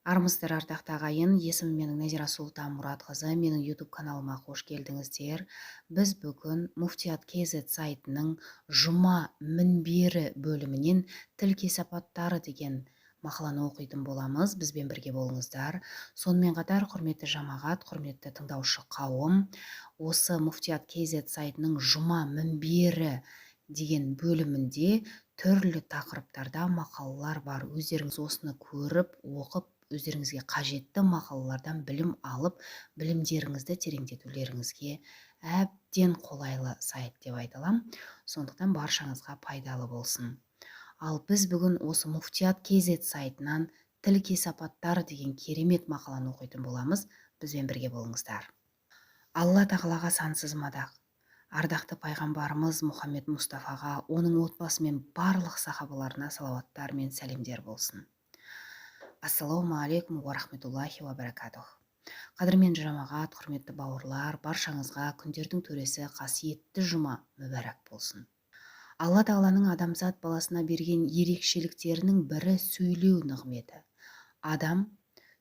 Армысыздар, ардақты ағайын! Есімім менің Назира Сұлтан Мұратқызы. Менің YouTube каналыма қош келдіңіздер. Біз бүгін Муфтият KZ сайтының Жұма мінбері бөлімінен «Тіл кесапаттары» деген мақаланы оқитын боламыз. Бізбен бірге болыңыздар. Сонымен қатар, құрметті жамағат, құрметті тыңдаушы қауым, осы Муфтият KZ сайтының Жұма мінбері деген бөлімінде түрлі тақырыптарда мақалалар бар. Өздеріңіз осыны көріп, оқып, өздеріңізге қажетті мақалалардан білім алып, білімдеріңізді тереңдетулеріңізге әбден қолайлы сайт деп айта аламын. Сондықтан баршаңызға пайдалы болсын. Ал біз бүгін осы Муфтият KZ сайтынан «Тіл кесапаттары» деген керемет мақаланы оқитын боламыз. Бізбен бірге болыңыздар. Алла Тағалаға сансыз мадақ, ардақты пайғамбарымыз Мұхаммед Мұстафаға, оның отбасы мен барлық сахабаларына салауаттар мен сәлемдер болсын. Ассалаумағалейкум уа рахметуллахи уа баракатух. Қадірменді жамағат, құрметті бауырлар, баршаңызға күндердің төресі қасиетті жұма мүбәрак болсын. Алла Тағаланың адамзат баласына берген ерекшеліктерінің бірі – сөйлеу нығметі. Адам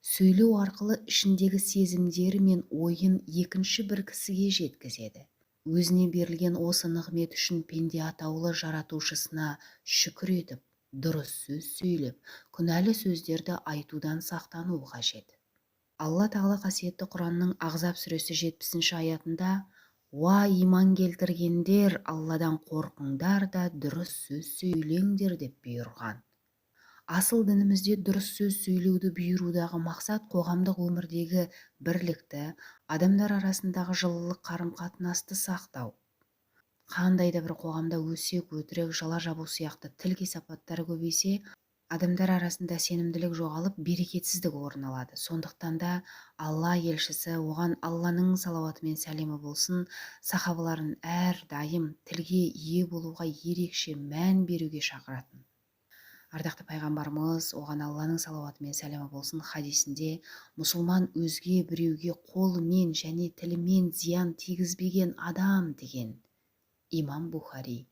сөйлеу арқылы ішіндегі сезімдері мен ойын екінші бір кісіге жеткізеді. Өзіне берілген осы нығмет үшін пенде атаулы Жаратушысына шүкір етіп, дұрыс сөз сөйлеп, күнәлі сөздерді айтудан сақтануы қажет. Алла Тағала қасиетті Құранның Ағзап сүресі 70-аятында: «Уа, иман келтіргендер, Алладан қорқыңдар да, дұрыс сөз сөйлеңдер», – деп бұйырған. Асыл дінімізде дұрыс сөз сөйлеуді бұйырудағы мақсат – қоғамдық өмірдегі бірлікті, адамдар арасындағы жылылық, қарым-қатынасты сақтау. Қандай да бір қоғамда өсек, өтірік, жала жабу сияқты тіл кесапаттары көбейсе, адамдар арасында сенімділік жоғалып, берекетсіздік орын алады. Сондықтан да Алла елшісі, оған Алланың салауаты мен сәлемі болсын, сахабаларын әрдайым тілге ие болуға ерекше мән беруге шақыратын. Ардақты пайғамбарымыз, оған Алланың салауаты мен сәлемі болсын, хадисінде: «Мұсылман – өзге біреуге қолымен және тілімен зиян тигізбеген адам», – деген. Имам Бухари.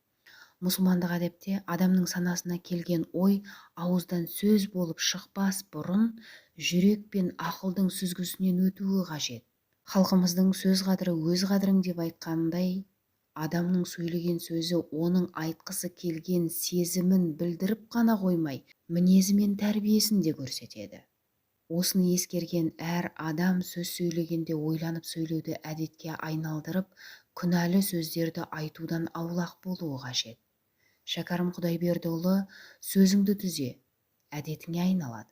Мұсылмандық әдепте адамның санасына келген ой ауыздан сөз болып шықпас бұрын жүрек пен ақылдың сүзгісінен өтуі қажет. Халқымыздың «Сөз қадірі – өз қадірің» деп айтқанындай, адамның сөйлеген сөзі оның айтқысы келген сезімін білдіріп қана қоймай, мінезі мен тәрбиесін де көрсетеді. Осыны ескерген әр адам сөз сөйлегенде ойланып сөйлеуді әдетке айналдырып, күнәлі сөздерді айтудан аулақ болуы қажет. Шәкәрім Құдайбердіұлы: «Сөзіңді түзе, әдетіңе айналады,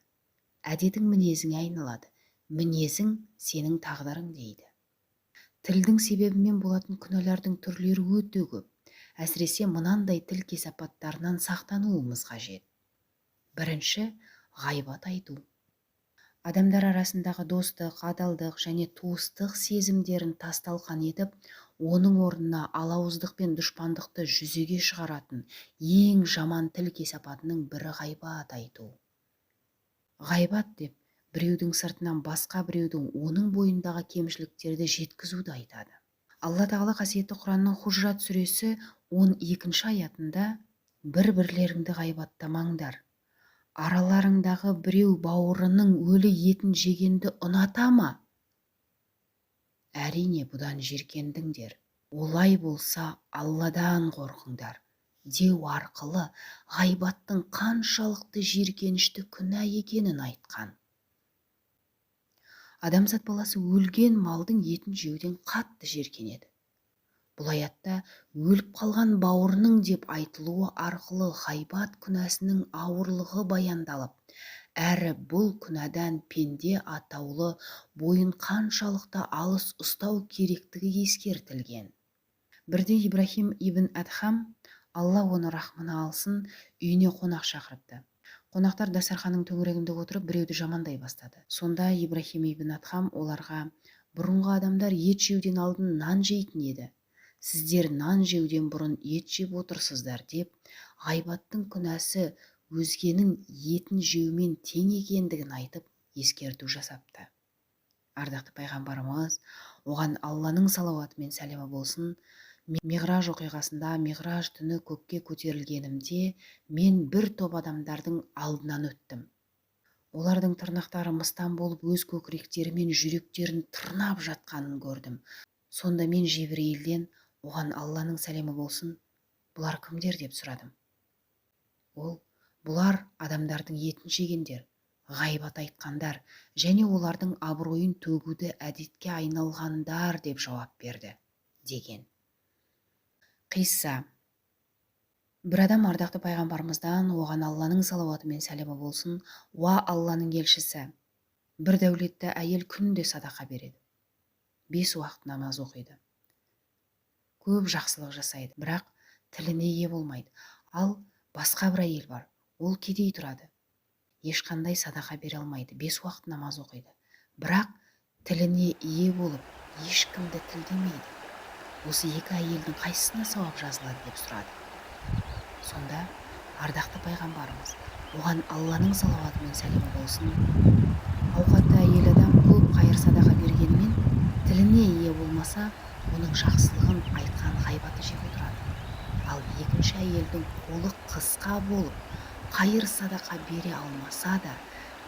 әдетің мінезіңе айналады, мінезің – сенің тағдырың», – дейді. Тілдің себебімен болатын күнәлардың түрлері өте көп. Әсіресе мынандай тіл кесапаттарынан сақтануымыз қажет. Бірінші – ғайбат айту. Адамдар арасындағы достық, адалдық және туыстық сезімдерін тас-талқан етіп, оның орнына алауыздық пен дұшпандықты жүзеге шығаратын ең жаман тіл кесапатының бірі – ғайбат айту. Ғайбат деп біреудің сыртынан басқа біреудің, оның бойындағы кемшіліктерді жеткізуді айтады. Алла Тағала қасиетті Құранның Хужрат сүресі 12 аятында: «Бір бірлеріңді ғайбаттамаңдар. Араларыңдағы біреу бауырының өлі етін жегенді ұната ма? Әрине, бұдан жиіркендіңдер. Олай болса, Алладан қорқыңдар», – деу арқылы ғайбаттың қаншалықты жиіркенішті күнә екенін айтқан. Адамзат баласы өлген малдың етін жеуден қатты жиіркенеді. Бұл аятта «өліп қалған бауырының» деп айтылуы арқылы ғайбат күнәсінің ауырлығы баяндалып, әрі бұл күнәдан пенде атаулы бойын қаншалықты алыс ұстау керектігі ескертілген. Бірде Ибрахим ибн Адхам, Алла оны рахымына алсын, үйіне қонақ шақырыпты. Қонақтар дастарханның төңірегінде отырып, біреуді жамандай бастады. Сонда Ибрахим ибн Адхам оларға: «Бұрынғы адамдар ет жеуден алдын нан жейтін еді. Сіздер нан жеуден бұрын ет жеп отырсыздар», – деп, ғайбаттың күнәсі өзгенің етін жеумен тең екендігін айтып, ескерту жасапты. Ардақты пайғамбарымыз, оған Алланың салауаты мен сәлемі болсын, Миғраж оқиғасында: «Миғраж түні көкке көтерілгенімде, мен бір топ адамдардың алдынан өттім. Олардың тырнақтары мыстан болып, өз көкіректері мен жүректерін тырнап жатқанын көрдім. Сонда мен Жебірейілден, оған Алланың сәлемі болсын, бұлар кімдер деп сұрадым. Ол, бұлар адамдардың етін жегендер, ғайбат айтқандар және олардың абыройын төгуді әдетке айналғандар деп жауап берді, деген. Қисса. Бір адам ардақты пайғамбарымыздан, оған Алланың салауаты мен сәлемі болсын, уа Алланың елшісі, бір дәулетті әйел күнде садақа береді, 5 уақыт намаз оқиды, көп жақсылық жасайды, бірақ тіліне ие болмайды. Ал басқа бір әйел бар, ол кедей тұрады, ешқандай садақа бере алмайды, 5 уақыт намаз оқиды, бірақ тіліне ие болып, ешкімді тілдемейді. Осы екі әйелдің қайсысына сауап жазылады деп сұрады. Сонда ардақты пайғамбарымыз, оған Алланың салауаты мен сәлемі болсын, ауқатты әйел адам көп қайыр садақа бергенімен тіліне ие болмаса, оның жақсылығын айтқан ғайбаты жеп отырады. Ал екінші әйелдің қолы қысқа болып, қайыр садақа бере алмаса да,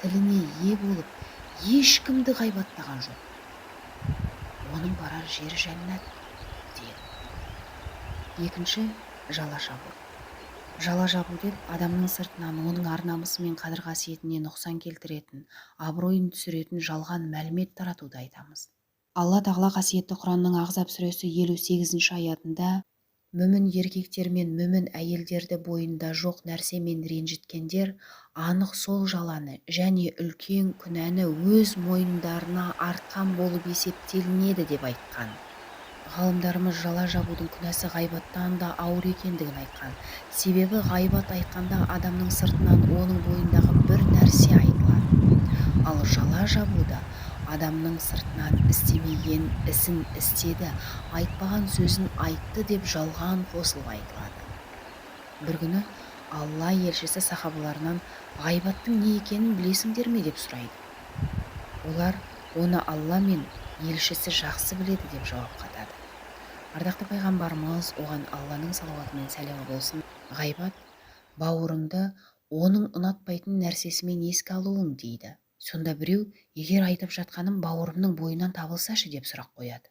тіліне ие болып, ешкімді ғайбаттаған жоқ. Оның барар жері жәннат, деді. Екінші, жала жабу. Жала жабу деп адамның сыртынан оның ар-намысы мен қадір-қасиетіне нұқсан келтіретін, абыройын түсіретін жалған мәлімет таратуды айтамыз. Алла тағала қасиетті Құранның Ағзап сүресі 58-ші аятында мүмін еркектер мен мүмін әйелдерді бойында жоқ нәрсемен ренжіткендер анық сол жаланы және үлкен күнәні өз мойындарына артқан болып есептелінеді деп айтқан. Ғалымдарымыз жала жабудың күнәсі ғайбаттан да ауыр екендігін айтқан. Себебі ғайбат айтқанда адамның сыртынан оның бойындағы бір нәрсе айтылады. Ал жала жабуда адамның сыртынан істемеген ісін істеді, айтпаған сөзін айтты деп жалған қосылып айтылады. Бір күні Алла елшісі сахабаларынан ғайбаттың не екенін білесіңдер ме деп сұрайды. Олар оны Алла мен елшісі жақсы біледі деп жауап қатады. Ардақты пайғамбарымыз, оған Алланың салауаты мен сәлемі болсын, ғайбат бауырыңды оның ұнатпайтын нәрсесімен еске алуың дейді. Сонда біреу, егер айтып жатқаным бауырымның бойынан табылсашы деп сұрақ қояды.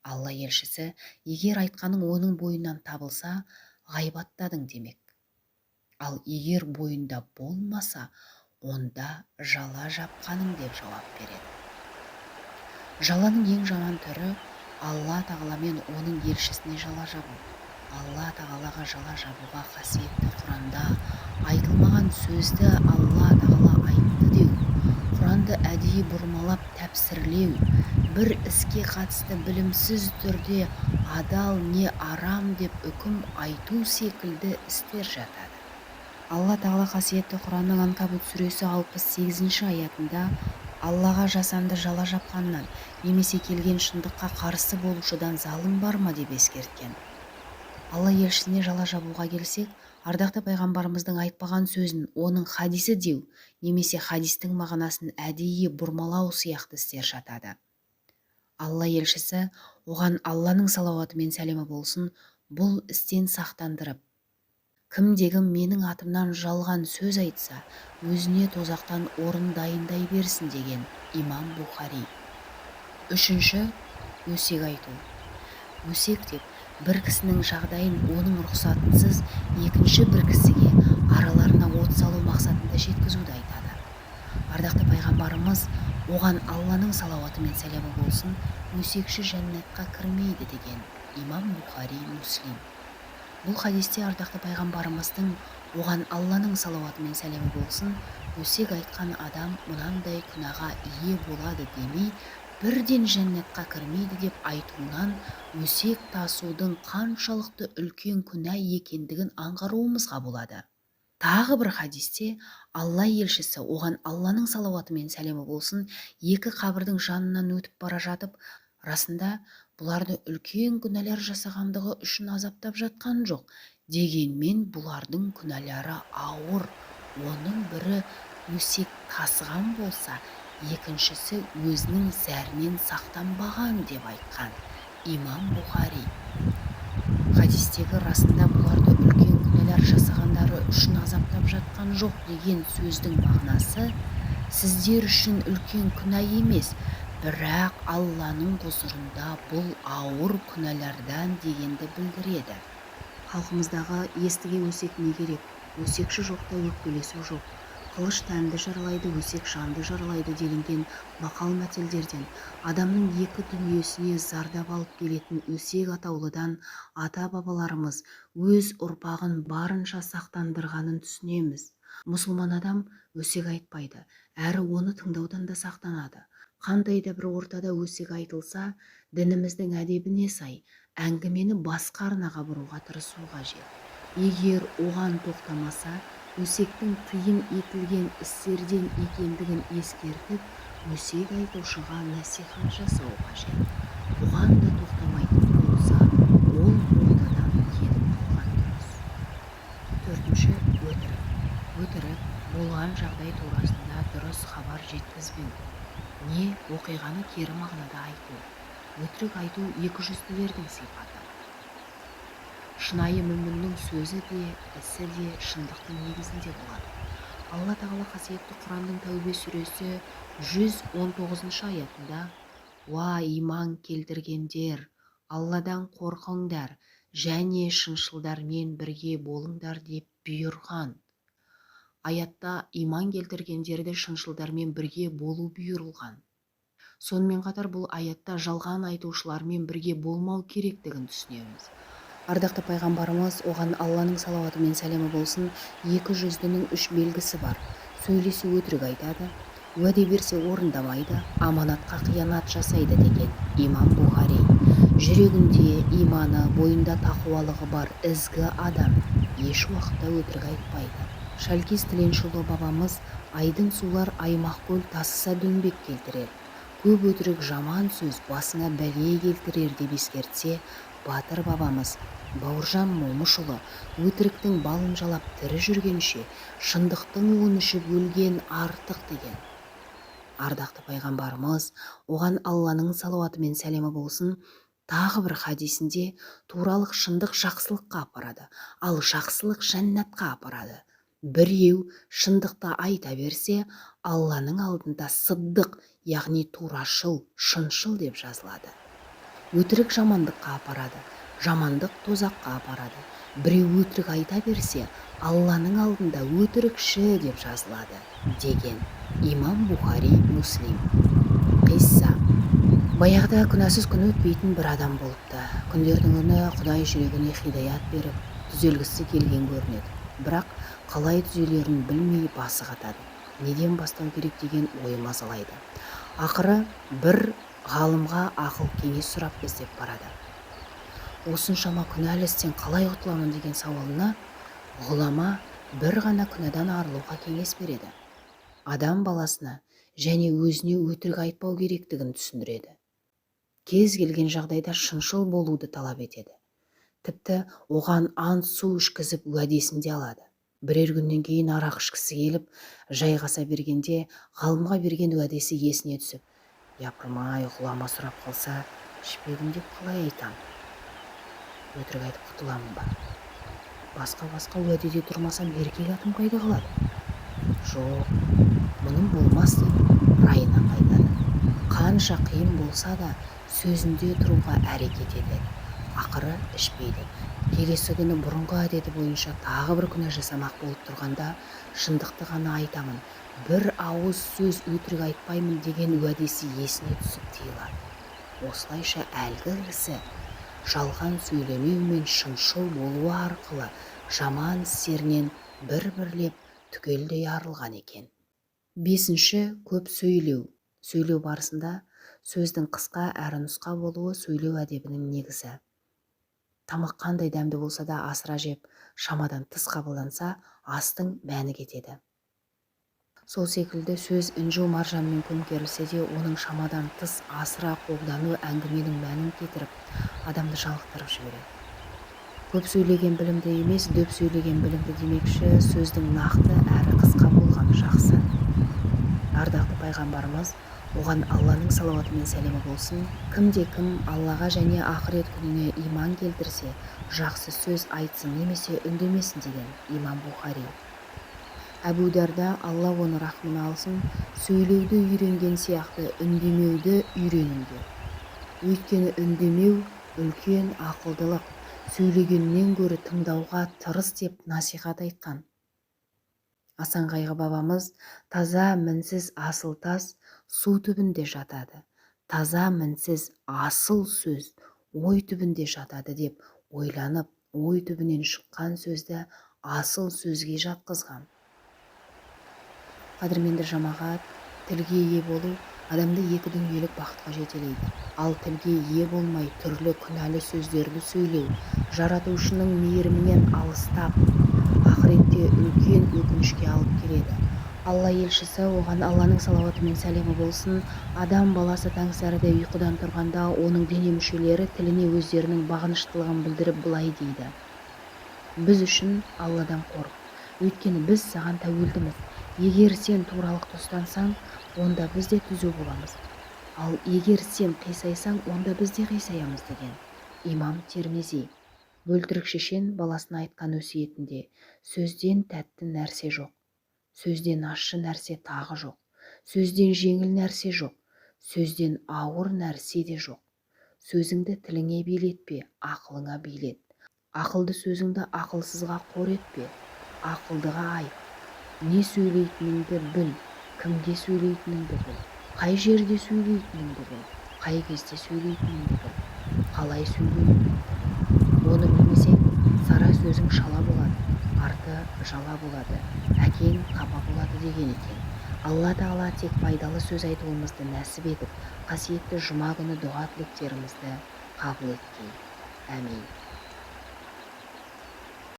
Алла елшісі, егер айтқаның оның бойынан табылса, ғайбаттадың демек. Ал егер бойында болмаса, онда жала жапқаның деп жауап береді. Жаланың ең жаман түрі Алла тағала мен оның елшісіне жала жабу. Алла тағалаға жала жабуға қасиетті Құранда айтылмаған сөзді Алла тағала айтты деу, Құранды әдейі бұрмалап тәпсірлеу, бір іске қатысты білімсіз түрде адал не арам деп үкім айту секілді істер жатады. Алла тағала қасиетті Құранның Анкабут сүресі 68-ші аятында Аллаға жасанды жала жапқаннан немесе келген шындыққа қарсы болушыдан залым бар ма деп ескерткен. Алла елшісіне жала жабуға келсек, ардақты пайғамбарымыздың айтпаған сөзін оның хадисі деу немесе хадистің мағынасын әдейі бұрмалау сияқты істер жатады. Алла елшісі, оған Алланың салауаты мен сәлемі болсын, бұл істен сақтандырып, кімдегім менің атымнан жалған сөз айтса, өзіне тозақтан орын дайындай берсін деген Имам Бухари. Үшінші, өсек айту. Өсек деп бір кісінің жағдайын оның рұқсатынсыз екінші бір кісіге араларына от салу мақсатында жеткізуді айтады. Ардақты пайғамбарымыз, оған Алланың салауаты мен сәлемі болсын, өсекші жәннатқа кірмейді деген Имам Бухари, Муслим. Бұл хадисте ардақты пайғамбарымыздың, оған Алланың салауаты мен сәлемі болсын, өсек айтқан адам мынандай күнәға ие болады демей, бірден жәннатқа кірмейді деп айтуынан өсек тасудың қаншалықты үлкен күнә екендігін аңғаруымызға болады. Тағы бір хадисте Алла елшісі, оған Алланың салауаты мен сәлемі болсын, екі қабірдің жанынан өтіп бара жатып, расында бұларды үлкен күнәлар жасағандығы үшін азаптап жатқан жоқ, дегенмен бұлардың күнәлары ауыр, оның бірі өсек тасыған болса, екіншісі өзінің зәрінен сақтанбаған деп айтқан Имам Бухари. Хадистегі расында бұларды үлкен күнәлар жасағандары үшін азаптап жатқан жоқ деген сөздің мағынасы сіздер үшін үлкен күнә емес, бірақ Алланың құзырында бұл ауыр күнәлардан дегенді білдіреді. Халқымыздағы естіге өсек не керек, өсекші жоқта өкпелесу жоқ, қылыш тәнді жаралайды, өсек жанды жаралайды делінген мақал-мәтелдерден, адамның екі дүниесіне зардап алып келетін өсек атаулыдан ата-бабаларымыз өз ұрпағын барынша сақтандырғанын түсінеміз. Мұсылман адам өсек айтпайды, әрі оны тыңдаудан да сақтанады. Қандай да бір ортада өсек айтылса, дініміздің әдебіне сай әңгімені басқа арнаға бұруға тырысу қажет. Егер оған тоқтамаса, өсектің тыйым етілген істерден екендігін ескертіп, өсек айтушыға насихат жасау қажет. Бұған да тоқтамайтын болса, ол ортадан кетіп қалған дұрыс. Төртінші, өтірік. Өтірік болған жағдай турасында дұрыс хабар жеткізбеу, не оқиғаны кері мағынада айту. Өтірік айту екіжүзділердің сипаты. Шынайы мүміннің сөзі де, ісі де шындықтың негізінде болады. Алла Тағала қасиетті Құранның Тәубе сүресі 119 аятында: «Уа иман келтіргендер, Алладан қорқыңдар және шыншылдармен бірге болыңдар» деп бұйырған. Аятта иман келтіргендерді шыншылдармен бірге болу бұйырылған. Сонымен қатар бұл аятта жалған айтушылармен бірге болмау керектігін түсінеміз. Ардақты пайғамбарымыз, оған Алланың салауаты мен сәлемі болсын, екі жүздінің үш белгісі бар. Сөйлесе өтірік айтады, уәде берсе орындамайды, аманатқа қиянат жасайды деген. Имам Бухари. Жүрегінде иманы, бойында тақуалығы бар ізгі адам еш уақытта өтірік айтпайды. Шалкиз Тіленшіұлы бабамыз: «Айдын сулар аймақ көл тасыса дөңбек келтірер, көп өтірік жаман сөз басыңа бәле келтірер» деп ескертсе, батыр бабамыз Бауыржан Момышұлы: «Өтіріктің балын жалап тірі жүргенше, шындықтың уын ішіп өлген артық» деген. Ардақты пайғамбарымыз, оған Алланың салауаты мен сәлемі болсын, тағы бір хадисінде: «Туралық, шындық жақсылыққа апарады, ал жақсылық жәннатқа апарады. Біреу шындықты айта берсе, Алланың алдында сыддық, яғни турашыл, шыншыл деп жазылады. Өтірік жамандыққа апарады, жамандық тозаққа апарады. Біреу өтірік айта берсе, Алланың алдында өтірікші деп жазылады» деген. Имам Бухари, Муслим. Қисса. Баяғыда күнәсіз күн өтпейтін бір адам болыпты. Күндердің күні Құдай жүрегіне хидаят беріп, түзелгісі келген көрінеді. Бірақ қалай түзелерін білмей басы қатады. Неден бастау керек деген ой мазалайды. Ақыры бір ғалымға ақыл кеңес сұрап іздеп барады. Осыншама күнәлі істен қалай құтыламын деген сауалына ғұлама бір ғана күнәдан арылуға кеңес береді. Адам баласына және өзіне өтірік айтпау керектігін түсіндіреді. Кез келген жағдайда шыншыл болуды талап етеді. Тіпті оған ант су ішкізіп уәдесін де алады. Бірер күннен кейін арақ ішкісі келіп, жайғаса бергенде ғалымға берген уәдесі есіне түсіп, «Япырмай, ғұлама сұрап қалса, ішпедім деп қалай айтам? Өтірік айтып құтыламын ба? Басқа-басқа уәдеде тұрмасам, еркек атым қайда қалады? Жоқ, мұным болмас» деп райынан қайтады. Қанша қиын болса да сөзінде тұруға әрекет етеді. Ақыры ішпейді. Келесі күні бұрынғы әдеті бойынша тағы бір күнә жасамақ болып тұрғанда, шындықты ғана айтамын, бір ауыз сөз өтірік айтпаймын деген уәдесі есіне түсіп тыйылады. Осылайша әлгі кісі жалған сөйлемеу мен шыншыл болуы арқылы жаман істерінен бір-бірлеп түгелдей арылған екен. Бесінші, көп сөйлеу. Сөйлеу барысында сөздің қысқа әрі нұсқа болуы сөйлеу әдебінің негізі. Тамақ қандай дәмді болса да асыра жеп, шамадан тыс қабылданса, астың мәні кетеді. Сол секілді сөз інжу маржанмен көмкерілсе де, оның шамадан тыс асыра қолдану әңгіменің мәнін кетіріп, адамды жалықтырып жібереді. Көп сөйлеген білімді емес, дөп сөйлеген білімді демекші, сөздің нақты әрі қысқа болғаны жақсы. Ардақты пайғамбарымыз, оған Алланың салауаты мен сәлемі болсын, кімде кім Аллаға және ақырет күніне иман келтірсе, жақсы сөз айтсын немесе үндемесін деген. Имам Бухари. Әбу Дарда, Алла оны рахымына алсын, сөйлеуді үйренген сияқты үндемеуді үйреніңдер. Өйткені үндемеу үлкен ақылдылық, сөйлегеннен гөрі тыңдауға тырыс деп насихат айтқан. Асан қайғы бабамыз таза мінсіз асыл тас су түбінде жатады, таза мінсіз асыл сөз ой түбінде жатады деп ойланып, ой түбінен шыққан сөзді асыл сөзге жатқызған. Қадірменді жамағат, тілге ие болу адамды екі дүниелік бақытқа жетелейді. Ал тілге ие болмай түрлі күнәлі сөздерді сөйлеу, жаратушының мейірімінен алыстап, ақыретте үлкен өкінішке алып келеді. Алла елшісі, оған Алланың салауаты мен сәлемі болсын, адам баласы таңсәріде ұйқыдан тұрғанда оның дене мүшелері тіліне өздерінің бағыныштылығын білдіріп былай дейді: Біз үшін Алладан қорық, өйткені біз саған тәуелдіміз. Егер сен туралықты ұстансаң, онда біз де түзу боламыз. Ал егер сен қисайсаң, онда біз де қисаямыз деген. Имам Термизи. Бөлтірік шешен баласына айтқан өсиетінде: сөзден тәтті нәрсе жоқ, сөзден ащы нәрсе тағы жоқ, сөзден жеңіл нәрсе жоқ, сөзден ауыр нәрсе де жоқ. Сөзіңді тіліңе билетпе, ақылыңа билет. Ақылды сөзіңді ақылсызға қор етпе, ақылдыға айт. Не сөйлейтініңді біл, кімге сөйлейтініңді біл, қай жерде сөйлейтініңді біл, қай кезде сөйлейтініңді біл, қалай сөйлейтініңді біл. Оны білмесең, сара сөзің шала болады, арты жала болады, әкең қапа болады деген екен. Алла Тағала тек пайдалы сөз айтуымызды нәсіп етіп, қасиетті жұма күні дұға тілектерімізді қабыл еткей. Әмин.